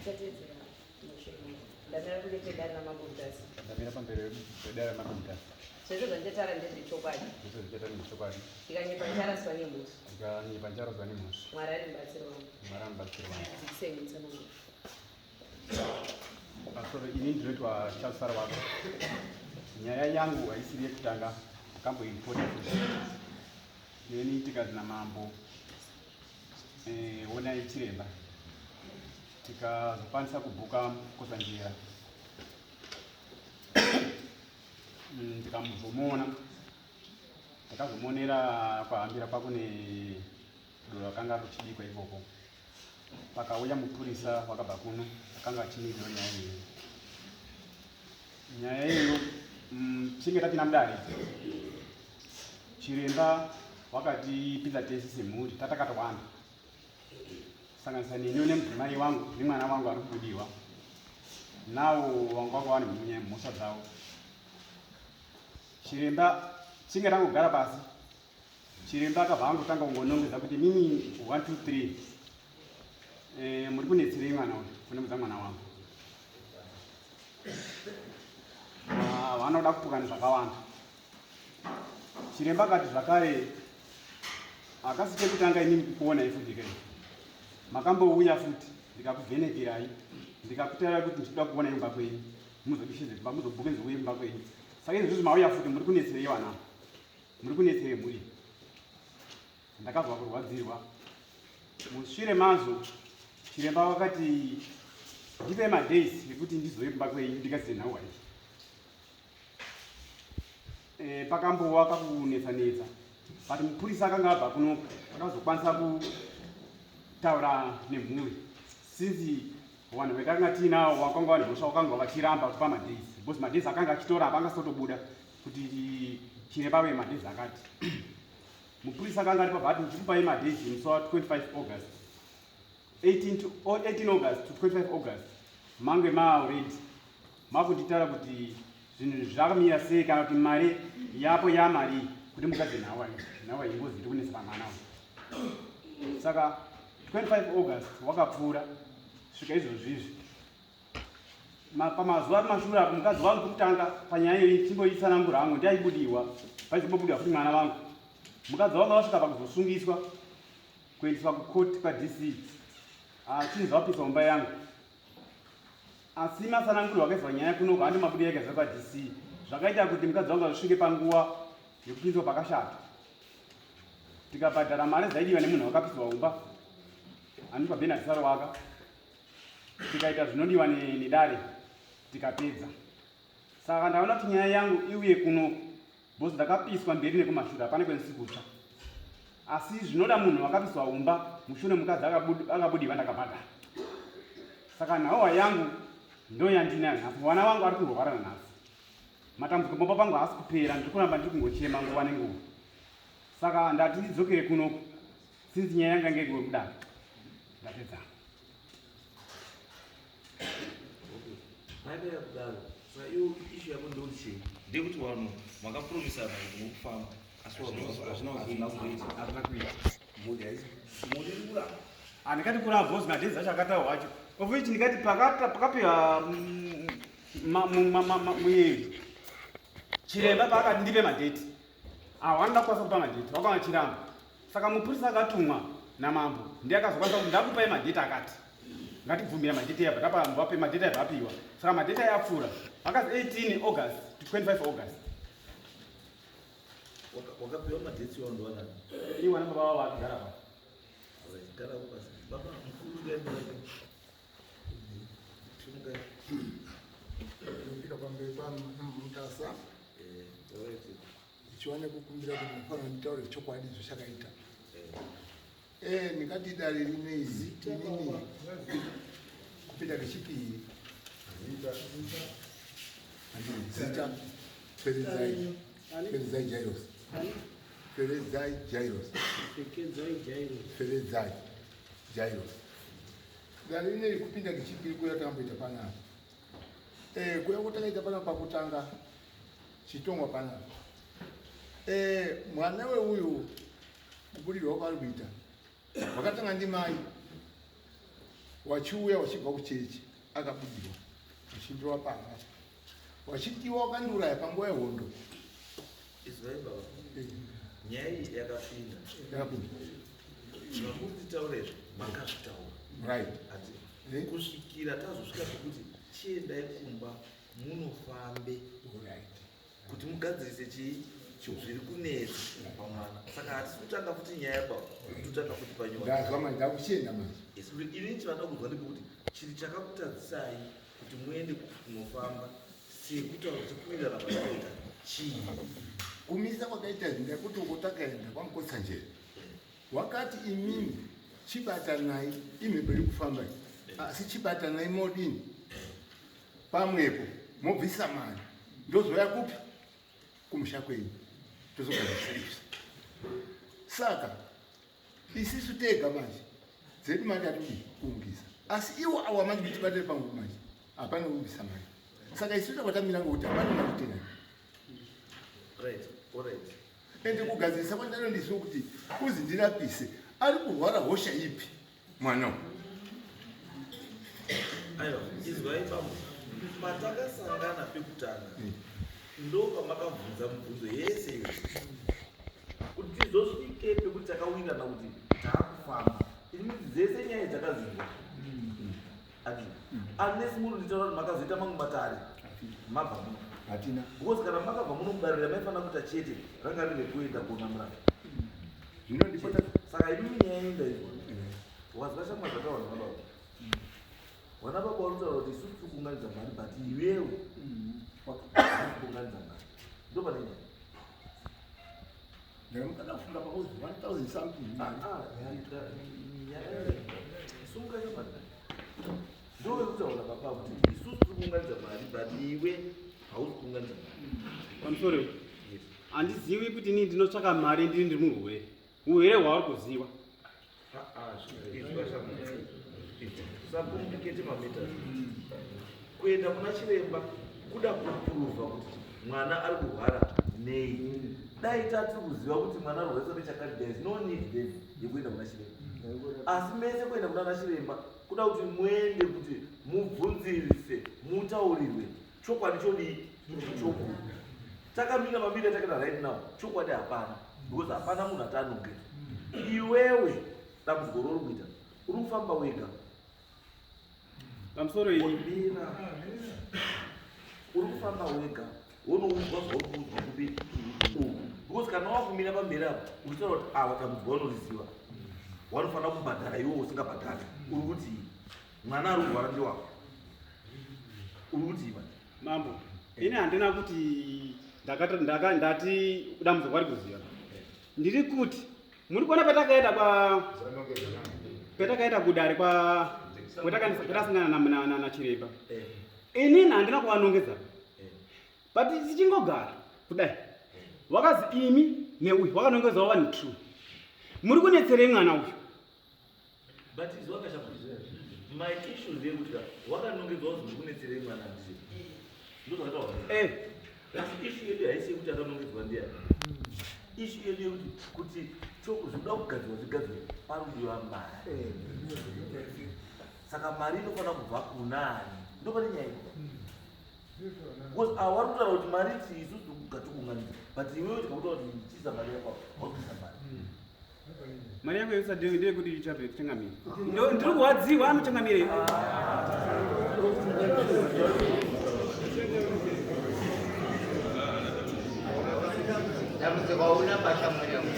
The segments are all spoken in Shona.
Ndichateedzera mashoko. Ndamira pamberi pedare raMambo Mutasa. Ndamira pamberi pedare raMambo Mutasa. Zvese zvandichataura ndezvechokwadi. Zvese zvandichataura ndezvechokwadi. Ndikanyepa ndicharaswa nemhosva. Ndikanyepa ndicharaswa nemhosva. Mwari ari mubatsiri wangu. Mwari ari mubatsiri wangu. Dzikisei mutsananguro. Pastor, ini ndinoitwa Charles Sarwako. Nyaya yangu haisiri yekutanga, ndakamboiripota futi. Neni tikazi namambo eh, onai chiremba tikazokwanisa kubhuka Mukotsanjera tikamuzomuona takazomuonera kwahambira kwakune doro akanga kuchibikwa ikoko pakauya mupurisa wakabva kuno akanga achimirira nyaya iyoyo nyaya iyoyo chinge tapinda mudare chiremba wakatipinza tese semhuri tatakatowanda sanganisa neni nemudzimai wangu nemwana wangu ari kubudiwa nawo wanga wanga wane mhosva dzavo chiremba chinge tangogara pasi Chiremba akabva angotanga kungonongedza kuti mimi 1 2 3 eh, muri kunetserei mwana uyu kunemudza mwana wangu ah, vanoda kupukana zvakawanda chiremba akati zvakare akasi chekutanga inini kukuonai futi kai makambouya futi ndikakuvhenekerai ndikakutaura kuti ndichida kukuonai kumba kwenyu muzodishidze kumba muzobhuke nzouye kumba kwenyu saka izvozvi mauya futi muri kunetserei vana muri kunetserei mhuri ndakabva kurwadzirwa mushure mazvo chiremba wakati ndipe madays ekuti ndizouye kumba kwenyu ndikasiye nhauwa iyi e, pakambowa kakunetsa netsa but mupurisa akanga abva kunoku akazokwanisa kutaura nemhuri since vanhu vetakanga tiinawo vakanga vane mhosva vakanga vachiramba kupa madays because madays akanga achitora apa angasotobuda kuti chiremba veye madays akati mupurisa akanga ari pabhati ndichikupai madays musi wa 25 August 18 to, 18 August to 25 August mange maalready makunditaura kuti zvinhu zvakamira sei kana kuti mari yapo yamari kuti mukadzi nhawa nhawa ingozi iri kunetsa pamwana uyu saka 25 August wakapfuura svika izvozvi izvi pamazuva ari mashure apo mukadzi wangu kutanga panyaya iyoyi chimboitsanangura hangu ndiaibudiwa paizombobudiwa futi mwana vangu mukadzi wangu wasvika pakuzosungiswa kuendeswa kukoti kwaDC achinzi ah, wapisa umba yangu asi matsananguriro akaiswa nyaya kuno handi mabudiwa yakaiswa kwaDC zvakaita kuti mukadzi wangu azosvike panguva yekupinzwa pakashata tikabhadhara mari dzaidiwa nemunhu wakapiswa umba anoitwa Benard Sarowaka tikaita zvinodiwa nedare tikapedza saka ndaona kuti nyaya yangu iuye kuno because ndakapiswa mberi nekumashure hapana kwenisi kutsva asi zvinoda munhu wakapiswa umba mushure mukadzi akabudiwa ndakabhadhara saka nhaowa yangu ndoyandinayo nhasi mwana wangu ari kurwara nanhasi matambudziko mumba pangu haasi kupera ndiri kuramba ndiri kungochema nguva nenguva saka ndati ndidzokere kunoku since nyaya yanga ngegwe kudaro ndapedza Maipera kudaro saka iwo ishu yako ndekuti chii ndekuti vanhu makapromisana kuti mukufamba asi hazvina kuita hazvina kuita mhuri haisi mhuri iri kuramba handikati kuramba bhozi madhezi acho akataurwa acho of which ndikati pakapiwa muyevi chiremba paakati ndipe madheti hawana kukwanisa kupa madheti wakanga chiramba saka mupurisa akatumwa namambo ndiye akazokwanisa kuti ndakupai madheti akati ngatibvumira madheti yabva tapa madheti yabva apiwa saka madheti ayapfuura akazi 18 August to 25 August wakapiwa madheti iwawo ndiwanani iwana baba vavo vakigara pa gara pasi baba mukuru ndinopika pamberi paMutasa ndichiva nekukumbira kuti mufanira nditaure chokwadi zvichakaita eh, ndingati dare rinei inini kupinda kechipiri zita Feredzai Feredzai Jairos Feredzai Jairos Feredzai Jairos dare rineri kupinda kechipiri kuya takamboita panapa eh, kuya kwatakaita panapa pakutanga chitongwa panapa eh, mwana weuyu kubudirwa kwaari kuita wakatanga ndimai Wachiuya wachibva kuchechi akabudirwa achindiwa pamba wachitiwa wakandiuraya panguva yehondo. Izwai baba, nyaya iyi yakapinda. Yakapinda. Zvamuri izvi makazvitaura. Right. Ati kusvikira tazosvika pekuti chiendai kumba munofambe. Right. Kuti mugadzirise chii zviri kunetsa pamwana. Saka hatisi kutanga futi nyaya baba, totanga futi panyowani. Ndazwa manje, ndakuchienda manje. Yes, ini chavada kuzwa ndepekuti chiri chakakutadzisai kuti muende kunofamba sekutaura sekuwirirana kwatakaita chii? Kumisa kwakaita ndekuti uko takaenda kwaMukotsanjere wakati imimi chibatanai, imhepo iri kufamba iyi, asi chibatanai modini pamwepo mobvisa mari, ndozouya kupi kumusha kwenyu tozogadzirisa izvi. Saka isisu tega manje dzedu mari atidi kuungisa, asi iwo awa manje kuti tibatire pamwepo manje hapana kuungisa mari. Saka isu takwatamira ngokuti hapana mari tinayo. Right, alright. Ende kugadzirisa kwandano ndisu kuti uzi ndirapise ari kurwara hosha ipi mwana uyu? Aiwa, izwai bambo, patakasangana pekutanga ndo pamakabvunza mubvunzo yese iyo kuti tizosvike pekuti takawirirana kuti taakufamba. Ini dzese nyaya dzakadzinzwa ati unless muri kunditaura kuti makazoita mamwe matare mabva muno. Hatina. Because kana makabva muno mudarira maifanira kuita chete ranga riri rekuenda kuona muranda. Zvino ndipo Saka imimi nyaya yenyu izvo. Wazwa shamwa dzakawana baba. Wana baba vanotaura kuti isusu tiri kuunganidza mari but iwewe kuunganidza mari. Ndo pane nyaya. Ndamukada kufunga pakuzi 1000 something mari. Sunga shamwari. Ndo vekutaura baba kuti isusu tiri kuunganidza mari but iwe hausi kuunganidza mari. Pamusoro, Yes. handizivi kuti inini ndinotsvaka mari ndiri ndiri murwere. Urwere hwauri kuziva. Usacomplicate matters. Kuenda kuna chiremba kuda kuprova kuti mwana ari kurwara nei. Dai tatiri kuziva kuti mwana ari kurwara nechakati, there is no need then yekuenda kuna chiremba. Asi mese kuenda kuna chiremba kuda kuti muende kuti mubvunzirise, mutaurirwe chokwadi chodii chokuda. Takamira mabiri atakaita right now, chokwadi hapana because hapana munhu atanongera. Iwewe dambudziko rauri kuita uri kufamba wega. Pamusoro iyi. Mira. Uri kufamba wega wonoudzwa zvauri kuudzwa kupi uku, because kana wakumira pamberi apo uchitaura kuti ava dambudziko vanoriziva, wanofanira kubhadhara iwe usingabhadhari, uri kuti mwana ari kurwara ndewako, uri kuti manje Mambo, ini handina kuti ndati dambudziko vari kuziva. Ndiri kuti muri kuona patakaenda kwa patakaenda kudare kwa kwetakasangana nachiremba. Inini handina kuvanongedza. But tichingogara kudai wakazi imi neuyu wakanongedzawo vanhu two. Muri kunetserei mwana uyu? But izvi wakashama my issue ndeyekuti wakanongedzwa kuzi muri kunetserei mwana handisi ndozvakataura. Asi issue yedu haisi yekuti akanongedzwa ndiani. Issue yedu yekuti kuti zvinoda kugadzirwa zvigadzirwe parudiwa mari. Saka mari inofanira kubva kunani? Ndo pane nyaya iko. Because ava vari kutaura kuti mari ti isusu tikuunganidza, but iwewe tikakuta kuti chiisa mari yako haukuisa mari. Mari yako yose ndeyekuti ichabve kuchangamire. Ndiri kurwadziwa amuchangamire. Dambudziko hauna pashamwari yangu.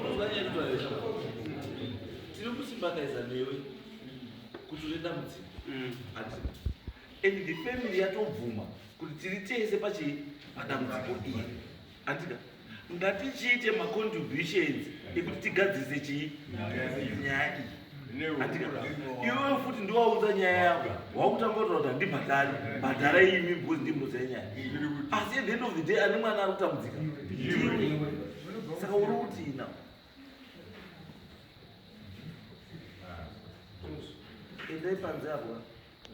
Unozwa nyaya yekutaura here? Tiri kusimbakaisa newe kuti une dambudziko. Handiti? And the family yatobvuma kuti tiri tese pachii padambudziko iri. Handika? Ngatichiite macontributions ekuti tigadzirise chii nyaya iyi. Handika? Iwewe futi ndiwaudza nyaya yako, wakutanga kutaura kuti handibhadhari, bhadhara imi because ndimi munoziva nyaya. Asi at the end of the day ane mwana ari kutambudzika ndiwe. Saka uri kutii now? Endai panze apo,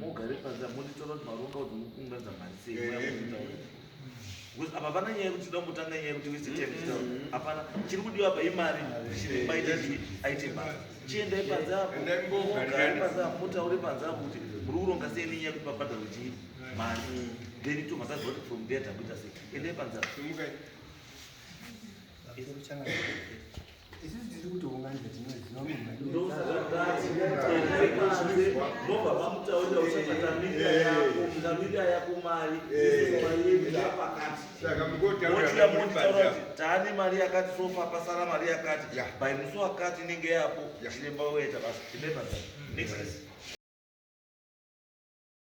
mugare panze apo, monditora kuti maronga kuti mukuunganidza mari sei, mouya munditaurira. Because apa hapana nyaya yekuti tinoda kumbotanga nyaya yekuti waste time tichitaura. Hapana. Chiri kudiwa apa imari, chiremba aite chii, aite basa. Chiendai panze apo. Endai mugare. Mugare panze apo, mutaure panze apo kuti muri kuronga sei nenyaya yekuti pabhadharwe chii mari. Then tobva taziva kuti from there takuita sei. Endai panze apo. Simukai. Isusu tiri kuti unganidza tinoziva munhu. Ndosaka ndati endai panze, mobva mamutaurira kuti tamirira yako, tamirira yako mari, isusu mari yedu yaapakati. Saka mugotaura Mochiuya muri monditaura panze kuti taane mari yakati sofa, pasara mari yakati. Yeah. By musi wakati inenge yapo, Yeah. chiremba woita basa. Endai panze apo. Next case.